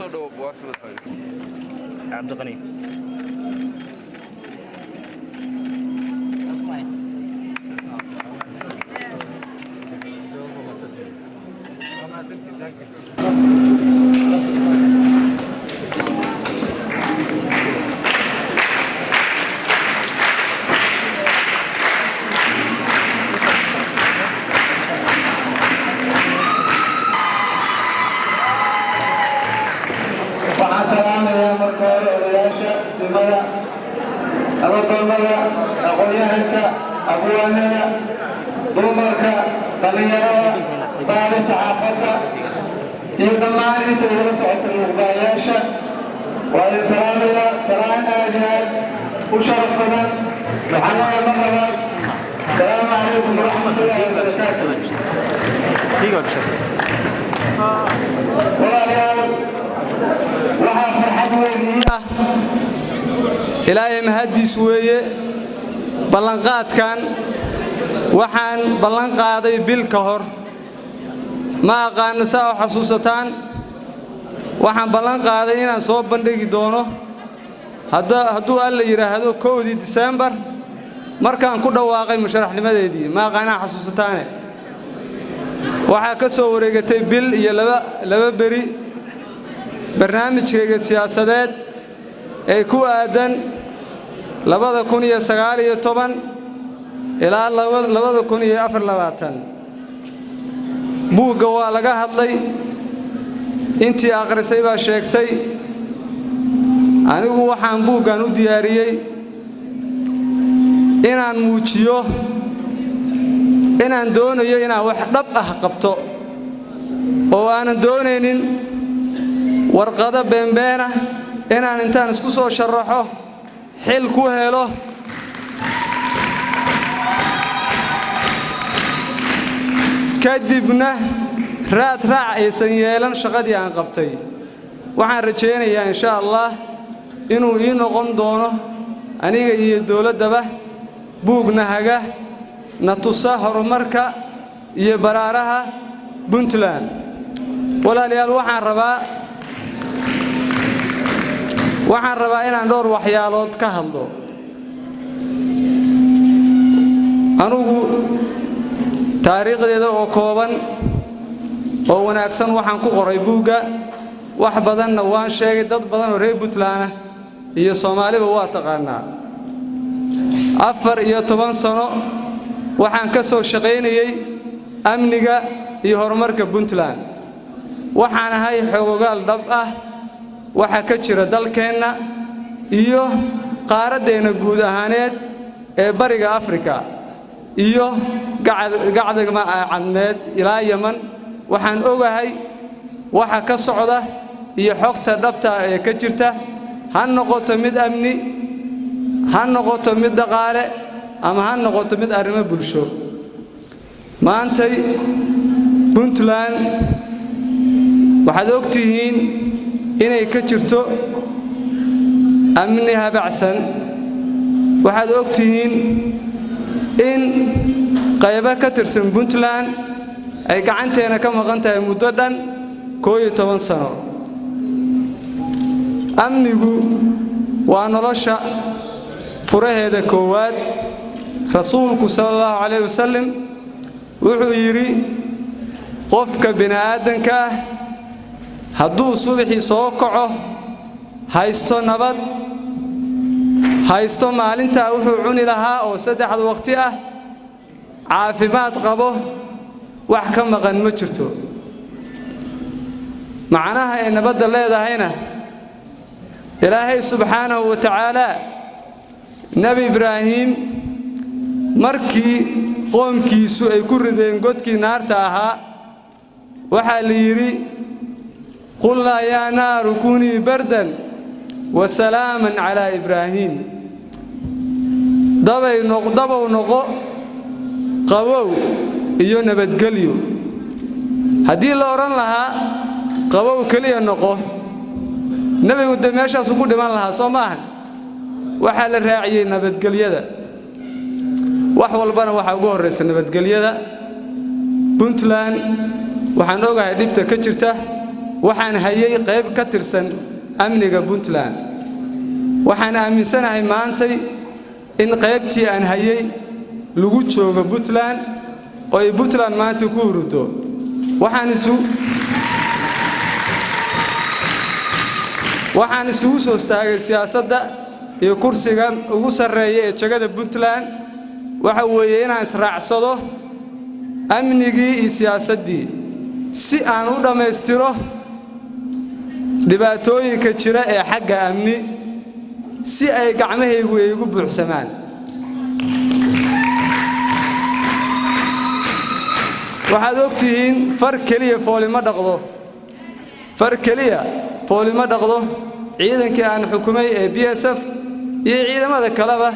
Kusoo dhawo buwaagta, madaxweyne. Cabdiqani. Waxaan salaamayaa marka hore odayaasha, simada, abadoomada, aqoon-yahanka, abwaanada, dumarka, dhallinyarada, baali saxaafadda iyo dhammaan inta igala socota muuqbaayaasha. Waa idin salaamayaa salaan aad iyo aad u sharaf badan. Waxaan leeyahay mar labaad, asalaamu calaykum waraxmatullaahi wabarakaatu. Walaalayaal, waxaa farxad weyn ii ah, Ilaahay mahaddiis weeye, ballanqaadkan waxaan ballan qaaday bil ka hor. Ma aqaana saa oo xasuusataan. Waxaan ballan qaaday inaan soo bandhigi doono, hadduu Alla yidhaahdo, 1dii Diseembar markaan ku dhawaaqay musharaxnimadeedii. Ma aqaanaa xasuusataane. Waxaa ka soo wareegatay bil iyo laba beri. Barnaamijkayga siyaasadeed ee ku aaddan 2019 ilaa 2024 buugga waa laga hadlay, intii akhrisay baa sheegtay. Anigu waxaan buuggan u diyaariyey inaan muujiyo inaan doonayo inaan wax dhab ah qabto oo aanan doonaynin warqado beenbeenah inaan intaan isku soo sharaxo xil ku helo, kadibna raad raac aysan yeelan shaqadii aan qabtay. Waxaan rajaynayaa, insha Allah, inuu ii noqon doono aniga iyo dowladdaba buugna haga, na tusa horumarka iyo baraaraha Puntland. Walaalayaal, waxaan rabaa inaan dhowr waxyaalood ka hadlo. Anugu taariikhdeeda oo kooban oo wanaagsan waxaan ku qoray buugga, wax badanna waan sheegay. Dad badan oo reer Puntland ah iyo Soomaaliba waa taqaanaa. 14 sano waxaan ka soo shaqaynayey amniga iyo horumarka Puntland. Waxaan ahay xogogaal dhab ah waxa ka jira dalkeenna iyo qaaraddeenna guud ahaaneed ee Bariga Afrika iyo Gacda Cadmeed ilaa Yeman. Waxaan ogahay waxa ka socda iyo xogta dhabta ee ka jirta, ha noqoto mid amni, ha noqoto mid dhaqaale, ama ha noqoto mid arrimo bulsho. Maantay Puntland waxaad og tihiin inay ka jirto amni habacsan. Waxaad og tihiin in qaybo ka tirsan Puntland ay gacanteena ka maqan tahay muddo dhan 11 sano. Amnigu waa nolosha furaheeda koowaad. Rasuulku sala allahu calayh wasalam wuxuu yidhi, qofka bini'aadanka ah hadduu subaxii soo kaco, haysto nabad, haysto maalintaa wuxuu cuni lahaa oo saddexda waqti ah, caafimaad qabo, wax ka maqan ma jirto. Macnaha ay nabadda leedahayna, Ilaahay subxaanahu wa tacaala Nebi Ibraahiim markii qoomkiisu ay ku rideen godkii naarta ahaa, waxaa la yidhi, qulnaa yaa naaru kunii bardan wa salaaman calaa Ibraahiim. Dabow noqo qabow iyo nabadgelyo. Haddii la odhan lahaa qabow keliya noqo, nebigu dee meeshaasuu ku dhiman lahaa, soo maahan? Waxaa la raaciyey nabadgelyada. Wax walbana waxaa ugu horraysa nabadgelyada. Puntland waxaan ogahay dhibta ka jirta. Waxaan hayay qayb ka tirsan amniga Puntland. Waxaan aaminsanahay maantay in qaybtii aan hayay lagu joogo Puntland oo ay Puntland maanta ku hurudo. Waxaan isugu soo istaagay siyaasadda iyo kursiga ugu sarreeya ee jagada Puntland waxa weeye inaan israacsado amnigii iyo siyaasaddii si aan u dhammaystiro dhibaatooyinka jira ee xagga amni, si ay gacmahaygu igu buuxsamaan. Waxaad og tihiin far keliya foolima dhaqdo, far keliya foolima dhaqdo. Ciidankii aan xukumay ee BSF iyo ciidamada kaleba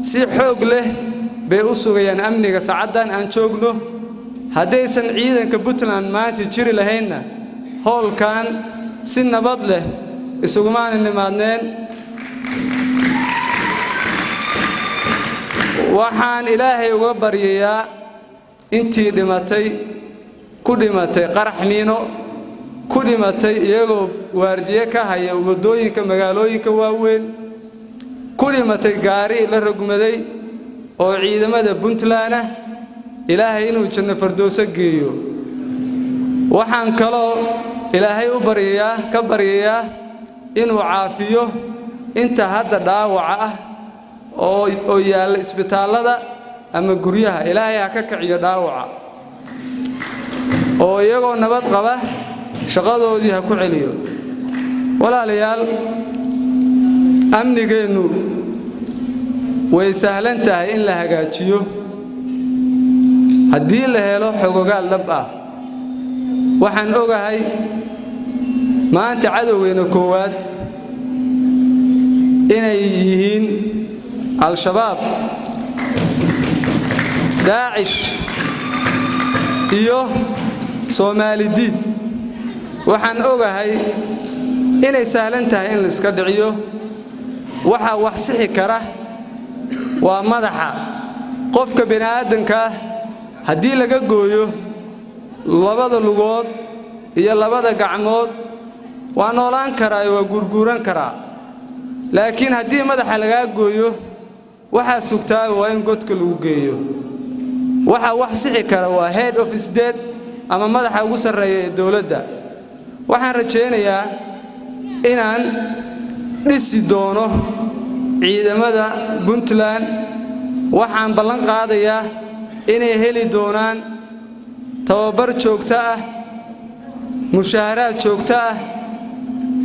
si xoog leh bay u sugayaan amniga saacaddan aan joogno. Haddaysan ciidanka Puntland maanta jiri lahaynna, howlkan si nabad leh isugumaana nimaadneen. Waxaan Ilaahay uga baryayaa intii dhimatay, ku dhimatay qarax miino, ku dhimatay iyagoo waardiye ka haya waddooyinka magaalooyinka waaweyn, ku dhimatay gaari la rogmaday oo ciidamada Puntland ah, Ilaahay inuu janno fardooso geeyo. Waxaan kaloo Ilaahay u baryayaa, ka baryayaa inuu caafiyo inta hadda dhaawaca ah oo yaalla isbitaallada ama guryaha. Ilaahay ha ka kiciyo dhaawaca oo iyagoo nabad qaba shaqadoodii ha ku celiyo. Walaalayaal, amnigeennu way sahlan tahay in la hagaajiyo haddii la helo xogogaal dhab ah. Waxaan ogahay maanta cadowgeenna koowaad inay yihiin Al-Shabaab, Daacish iyo Soomaalidiid. Waxaan ogahay inay sahlan tahay in la iska dhiciyo. Waxa wax sixi kara waa madaxa qofka bini'aadanka. Haddii laga gooyo labada lugood iyo labada gacmood, waa noolaan karaa, waa guurguuran karaa, laakiin haddii madaxa lagaa gooyo, waxaa sugtaaba waa in godka lagu geeyo. Waxa wax sixi kara waa head of state ama madaxa ugu sarreeya ee dowladda. Waxaan rajaynayaa inaan dhisi doono ciidamada Puntland. Waxaan ballan qaadayaa inay heli doonaan tababar joogto ah, mushaaharaad joogto ah,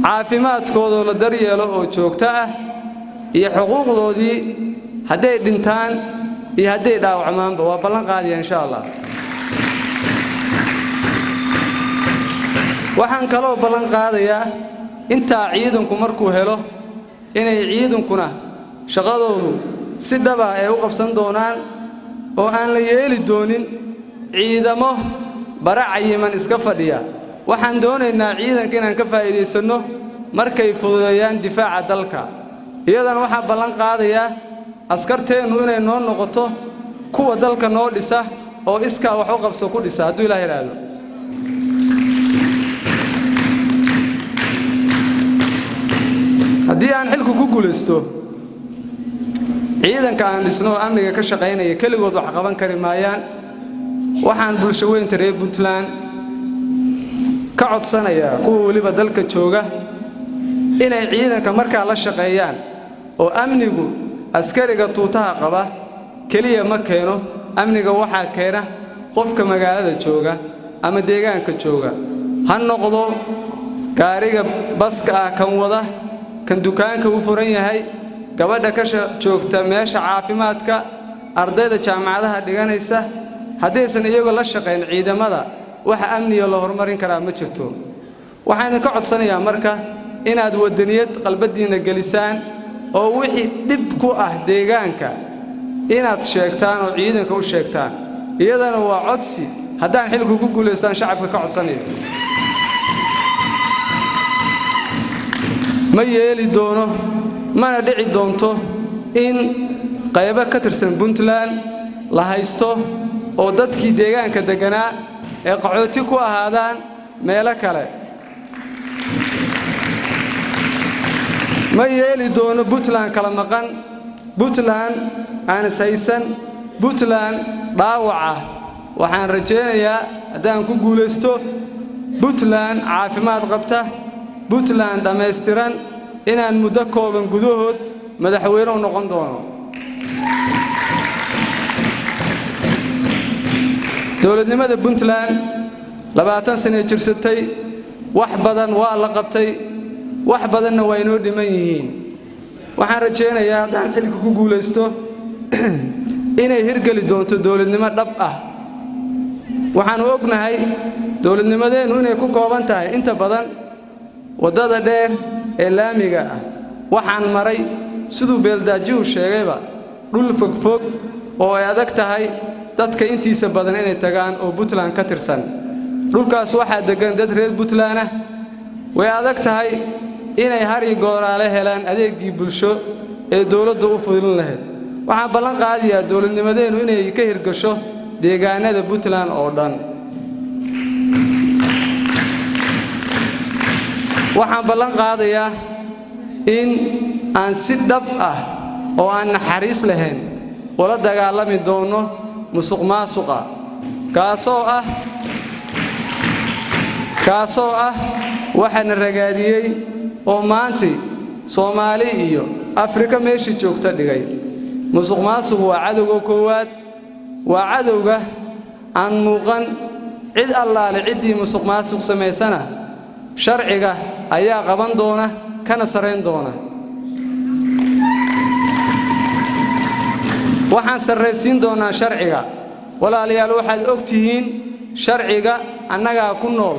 caafimaadkoodoo la daryeelo oo joogto ah, iyo xuquuqdoodii hadday dhintaan iyo hadday dhaawacmaanba. Waa ballan qaadaya, insha Allah. Waxaan kaloo ballan qaadayaa intaa ciidanku markuu helo inay ciidankuna shaqadoodu si dhaba ay u qabsan doonaan oo aan la yeeli doonin ciidamo bara cayiman iska fadhiya. Waxaan doonaynaa ciidanka inaan ka faa'iidaysanno markay fududeeyaan difaaca dalka. Iyadana waxaan ballan qaadayaa askarteennu inay noo noqoto kuwa dalka noo dhisa oo iskaa wax u qabso ku dhisa, hadduu Ilaah yidhaahdo. Haddii aan xilku ku guulaysto, ciidanka aan dhisno oo amniga ka shaqaynaya keligood wax qaban kari maayaan. Waxaan bulsho weynta reer Puntland ka codsanayaa, kuwa weliba dalka jooga, inay ciidanka markaa la shaqeeyaan oo amnigu askariga tuutaha qaba keliya ma keeno. Amniga waxaa keena qofka magaalada jooga ama deegaanka jooga, ha noqdo gaariga baska ah kan wada, kan dukaanka u furan yahay, gabadha ka joogta meesha caafimaadka, ardayda jaamacadaha dhiganaysa. Haddaysan iyagoo la shaqayn ciidamada, waxa amniga la horumarin karaa ma jirto. Waxaan idinka codsanayaa marka inaad wadaniyad qalbadiinna gelisaan oo wixii dhib ku ah deegaanka inaad sheegtaan oo ciidanka u sheegtaan. Iyadana waa codsi haddaan xilku ku guulaystaan shacabka ka codsanayo. Ma yeeli doono mana dhici doonto in qaybo ka tirsan Puntland la haysto oo dadkii deegaanka degganaa ee qaxooti ku ahaadaan. meelo kale. Ma yeeli doono Puntland kala maqan, Puntland aan ishaysan, Puntland dhaawac ah. Waxaan rajaynayaa haddaan ku guulaysto Puntland caafimaad qabta, Puntland dhammaystiran, inaan muddo kooban gudahood madaxweyne u noqon doono. Dowladnimada Puntland 20 sano jirsatay, wax badan waa la qabtay, wax badanna waa inoo dhiman yihiin. Waxaan rajaynayaa haddaan xilka ku guulaysto inay hirgeli doonto dowladnimo dhab ah. Waxaanu ognahay dowladnimadeennu inay ku kooban tahay inta badan waddada dheer ee laamiga ah. Waxaan maray siduu beeldaajihu sheegayba dhul fogfog oo ay adag tahay dadka intiisa badan inay tagaan oo Puntland ka tirsan. Dhulkaas waxaa degan dad reer Puntland ah. Way adag tahay inay har iyo gooraale helaan adeegii bulsho ee dowladdu u fudulin lahayd. Waxaan ballan qaadayaa dowladnimadeennu inay ka hirgasho deegaanada Puntland oo dhan. Waxaan ballan qaadayaa in aan si dhab ah oo aan naxariis lahayn ula dagaalami doono musuqmaasuqa, kaasoo ah waxaana ragaadiyey oo maantii Soomaali iyo Afrika meeshii joogta dhigay. Musuqmaasuqu waa cadowga koowaad, waa cadowga aan muuqan. Cid allaale ciddii musuqmaasuq samaysana sharciga ayaa qaban doona kana sarayn doona. Waxaan sarraysiin doonaa sharciga. Walaalayaal, waxaad og tihiin sharciga annagaa ku nool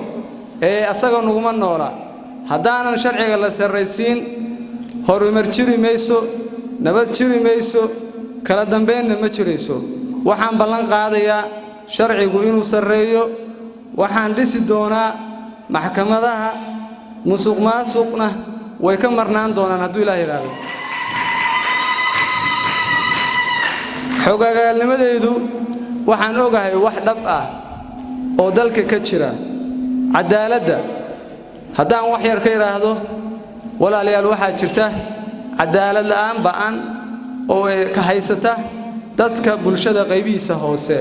ee asaga nuguma noola. Haddaanan sharciga la sarraysiin, horumar jiri mayso, nabad jiri mayso, kala dambeynna ma jirayso. Waxaan ballan qaadayaa sharcigu inuu sarreeyo. Waxaan dhisi doonaa maxkamadaha, musuqmaasuqna way ka marnaan doonaan hadduu Ilaah yidhaahdo. Xogagaalnimadeydu waxaan ogahay wax dhab ah oo dalka ka jira. Cadaaladda haddaan wax yar ka idhaahdo, walaalayaal, waxaa jirta cadaalad la'aan ba'an oo ka haysata dadka bulshada qaybihiisa hoose.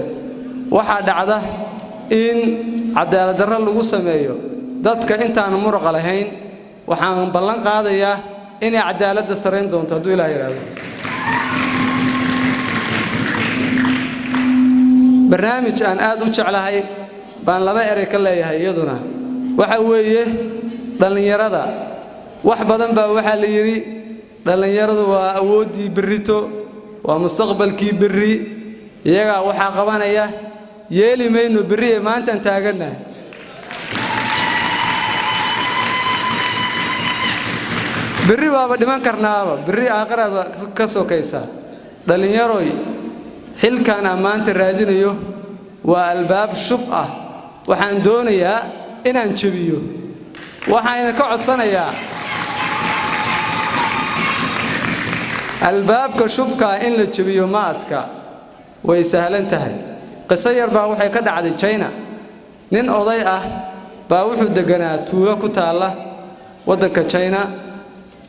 Waxaa dhacda in cadaalad darro lagu sameeyo dadka intaan muruqa lahayn. Waxaan ballan qaadayaa inay cadaaladda sarayn doonto hadduu Ilaah yidhaahdo. Barnaamij aan aad u jeclahay baan laba erey ka leeyahay, iyaduna waxa weeye dhallinyarada. Wax badan baa waxaa la yidhi dhallinyaradu waa awooddii berrito, waa mustaqbalkii berri, iyagaa waxaa qabanaya. Yeeli mayno berri ee maantaan taagannahay. Berri baaba dhiman karnaaba, berri aakhiraba ka sokaysa. Dhallinyaroy, xilkan aan maanta raadinayo waa albaab shub ah, waxaan doonayaa inaan jebiyo. Waxaan idinka codsanayaa albaabka shubkaa in la jebiyo ma adka, way sahlan tahay. Qiso yar baa waxay ka dhacday China. Nin oday ah baa wuxuu deganaa tuulo ku taalla waddanka China.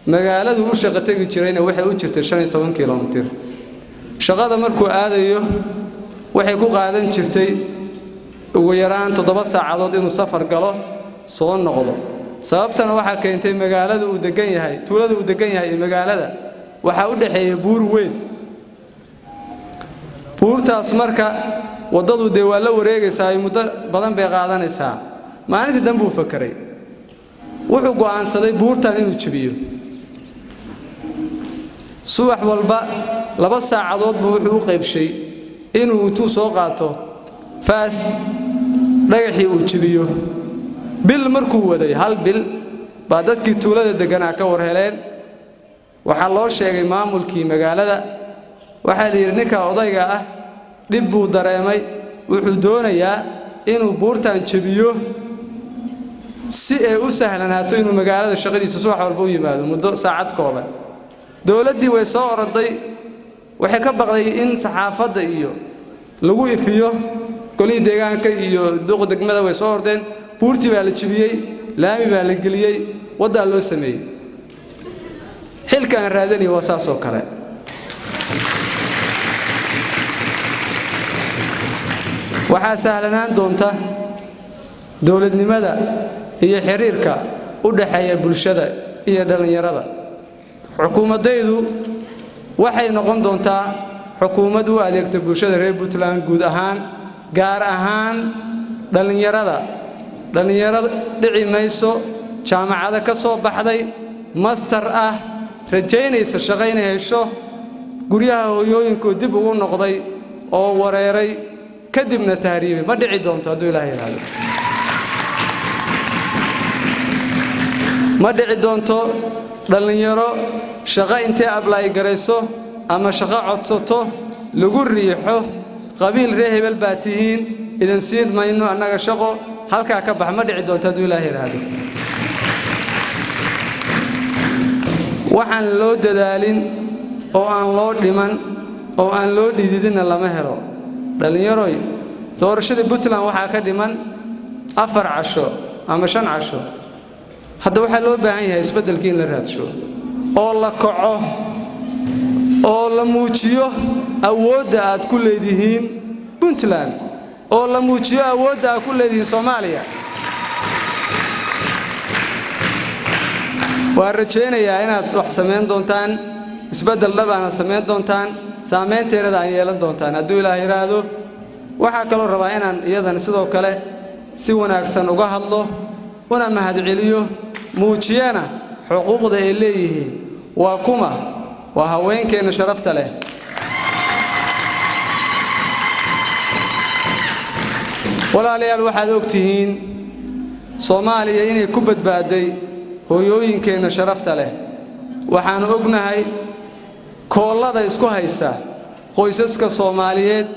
Magaaladu u shaqo tegi jirayna waxay u jirtay 15 kilomitir. Shaqada markuu aadayo waxay ku qaadan jirtay ugu yaraan 7 saacadood inuu safar galo soo noqdo. Sababtana waxaa keentay magaalada uu degan yahay, tuulada uu degan yahay iyo magaalada waxaa u dhexeeya buur weyn. Buurtaas marka waddadu dee waa la wareegaysaa, muddo badan bay qaadanaysaa. Maalintii dambe uu fakaray, wuxuu go'aansaday buurtan inuu jebiyo. Subax walba 2 saacadood buu wuxuu u qaybshay inuu intuu soo qaato faas dhagaxii uu jebiyo. Bil markuu waday, hal bil baa dadkii tuulada deganaa ka war heleen. Waxaa loo sheegay maamulkii magaalada. Waxaa la yidhi ninka odayga ah dhib buu dareemay, wuxuu doonayaa inuu buurtan jebiyo si ay u sahlanaato inuu magaalada shaqadiisa subax walba u yimaado muddo saacad kooban. Dowladdii way soo oroday, waxay ka baqday in saxaafadda iyo lagu ifiyo. Golihii deegaanka iyo duqa degmada way soo ordeen, Buurtii baa la jebiyey, laami baa la geliyey, waddaa loo sameeyey. Xilka aan raadanaya waa saas oo kale. Waxaa sahlanaan doonta dowladnimada iyo xiriirka u dhaxeeya bulshada iyo dhallinyarada. Xukuumaddaydu waxay noqon doontaa xukuumad u adeegta bulshada reer Puntland guud ahaan, gaar ahaan dhallinyarada. Dhallinyarada dhici mayso jaamacado ka soo baxday, master ah, rajaynaysa shaqo inay hesho, guryaha hooyooyinkoo dib ugu noqday oo wareeray, kadibna tahriibay. Ma dhici doonto hadduu Ilaah yidhaahdo. Ma dhici doonto dhallinyaro shaqo intay ablaay garayso ama shaqo codsato lagu riixo qabiil ree hebel baa tihiin, idin siin mayno annaga shaqo, halkaa ka bax. Ma dhici doonto hadduu Ilaah yidhaahdo. Waxaan loo dadaalin oo aan loo dhiman oo aan loo dhididinna lama helo. Dhallinyaroy, doorashadii Puntland waxaa ka dhiman 4 casho ama 5 casho. Hadda waxaa loo baahan yahay isbeddelkii in la raadsho oo la kaco oo la muujiyo awoodda aad ku leedihiin Puntland, oo la muujiyo awoodda aad ku leedihiin Soomaaliya. Waan rajaynayaa inaad wax samayn doontaan, isbeddel dhab ahna samayn doontaan, saamaynteennada aan yeelan doontaan hadduu Ilaah yidhaahdo. Waxaa kaloo rabaa inaan iyadana sidoo kale si wanaagsan uga hadlo una mahadceliyo, muujiyana xuquuqda ay leeyihiin. Waa kuma? Waa haweenkeenna sharafta leh. Walaalayaal, waxaad og tihiin Soomaaliya inay ku badbaaday hooyooyinkeenna sharafta leh. Waxaannu ognahay koollada isku haysa qoysaska Soomaaliyeed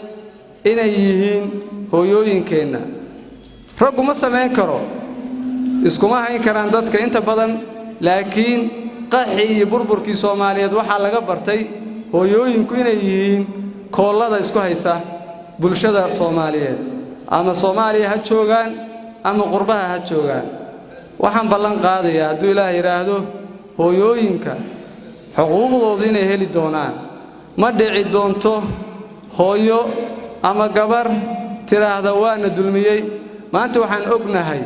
inay yihiin hooyooyinkeenna. Raggu ma samayn karo, iskuma hayn karaan dadka inta badan, laakiin qaxi iyo burburkii Soomaaliyeed waxaa laga bartay hooyooyinku inay yihiin koollada isku haysa bulshada Soomaaliyeed, ama Soomaaliya ha joogaan ama qurbaha ha joogaan. Waxaan ballan qaadayaa hadduu Ilaah yidhaahdo hooyooyinka xuquuqdoodu inay heli doonaan. Ma dhici doonto hooyo ama gabar tiraahda waana dulmiyey. Maanta waxaan ognahay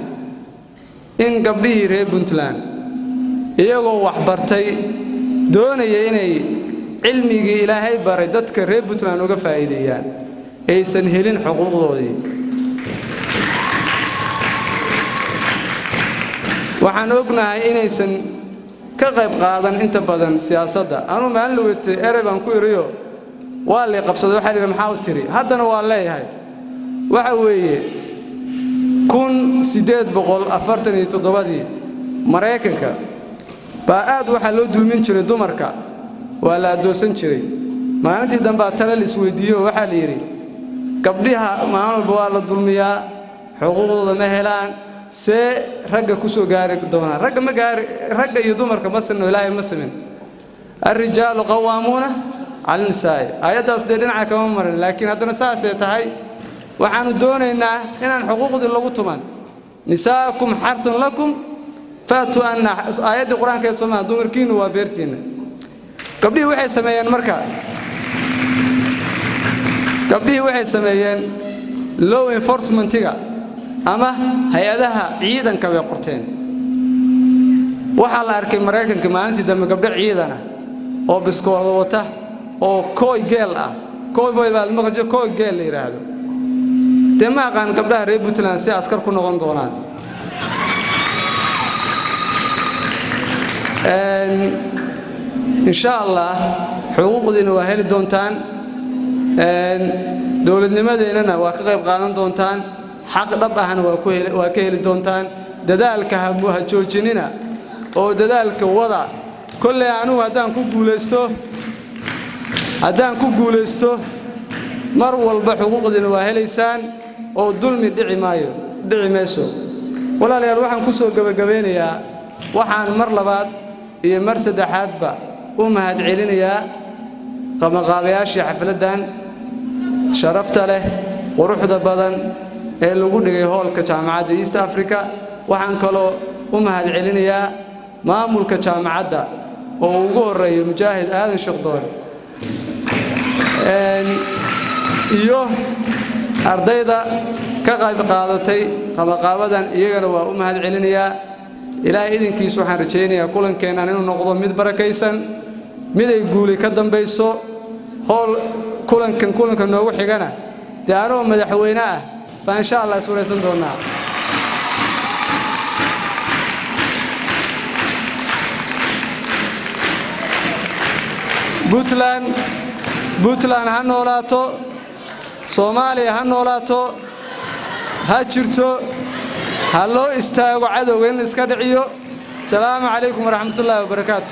in gabdhihii reer Puntland iyagoo wax bartay doonaya inay cilmigii Ilaahay baray dadka reer Puntland uga faa'iideeyaan aysan helin xuquuqdoodii. Waxaan ognahay inaysan ka qayb qaadan inta badan siyaasadda. Anuu maalin lawatay erey baan ku iriyo, waa lay qabsaday, waxaa la yidhi maxaa u tiri? Haddana waa leeyahay. Waxa weeye 1847dii Maraykanka baa aad waxaa loo dulmin jiray dumarka, waa la addoosan jiray. Maalintii dambaa tale la isweydiiyo, waxaa la yidhi gabdhiha maalin walba waa la dulmiyaa, xuquuqdooda ma helaan, see ragga ku soo gaari doonaan? Ragga ma gaari, ragga iyo dumarka ma sinno, Ilaahay ma simin. Alrijaalu qawaamuuna cala nisaa'i, aayaddaas dee dhinaca kama marin, laakiin haddana saasay tahay. Waxaannu doonaynaa inaan xuquuqdii lagu tuman. Nisaa'akum xarthun lakum faatuu anna, aayaddii qur-aankeed soo maha, dumarkiinnu waa beertiinna. Gabdhihii waxay sameeyeen marka, gabdhihii waxay sameeyeen law enforcementiga ama hay-adaha ciidanka bay qorteen. Waxaa la arkay Maraykanka maalintii dambe gabdho ciidana oo biskoolada wata oo kooy geel ah, cowboy baa maqjo, kooy geel la yidhaahdo. Dee ma aqaan gabdhaha reer Puntland si askar ku noqon doonaan. Insha Allah xuquuqdiina waa heli doontaan, dowladnimadeennana waa ka qayb qaadan doontaan, xaq dhab ahna waa ka heli doontaan. Dadaalka ha joojinina oo dadaalka wada. Kolley anugu haddaan ku guulaysto mar walba xuquuqdiina waa helaysaan oo dulmi dhici maayo, dhici mayso. Walaalayaal, waxaan ku soo gebagabeynayaa, waxaan mar labaad iyo mar saddexaadba u mahadcelinayaa qamaqaabayaashii xafladdan sharafta leh, quruxda badan, ee lagu dhigay hoolka Jaamacadda East Africa. Waxaan kaloo u mahadcelinayaa maamulka jaamacadda oo ugu horreeya Mujaahid Aadan Sheekdoore iyo ardayda ka qayb qaadatay qabaqaabadan, iyagana waa u mahad celinayaa. Ilaahay idinkiis waxaan rajaynayaa kulankeennan inuu noqdo mid barakaysan, mid ay guuli ka dambayso. Hool kulankan kulanka noogu xigana dee anoo madaxweyne ah baa insha Allah is waraysan doonnaa. Puntland, Puntland ha noolaato, Soomaaliya ha noolaato, ha jirto, ha loo istaago cadowga in la iska dhiciyo. Salaamu calaykum waraxmatullaahi wabarakaatu.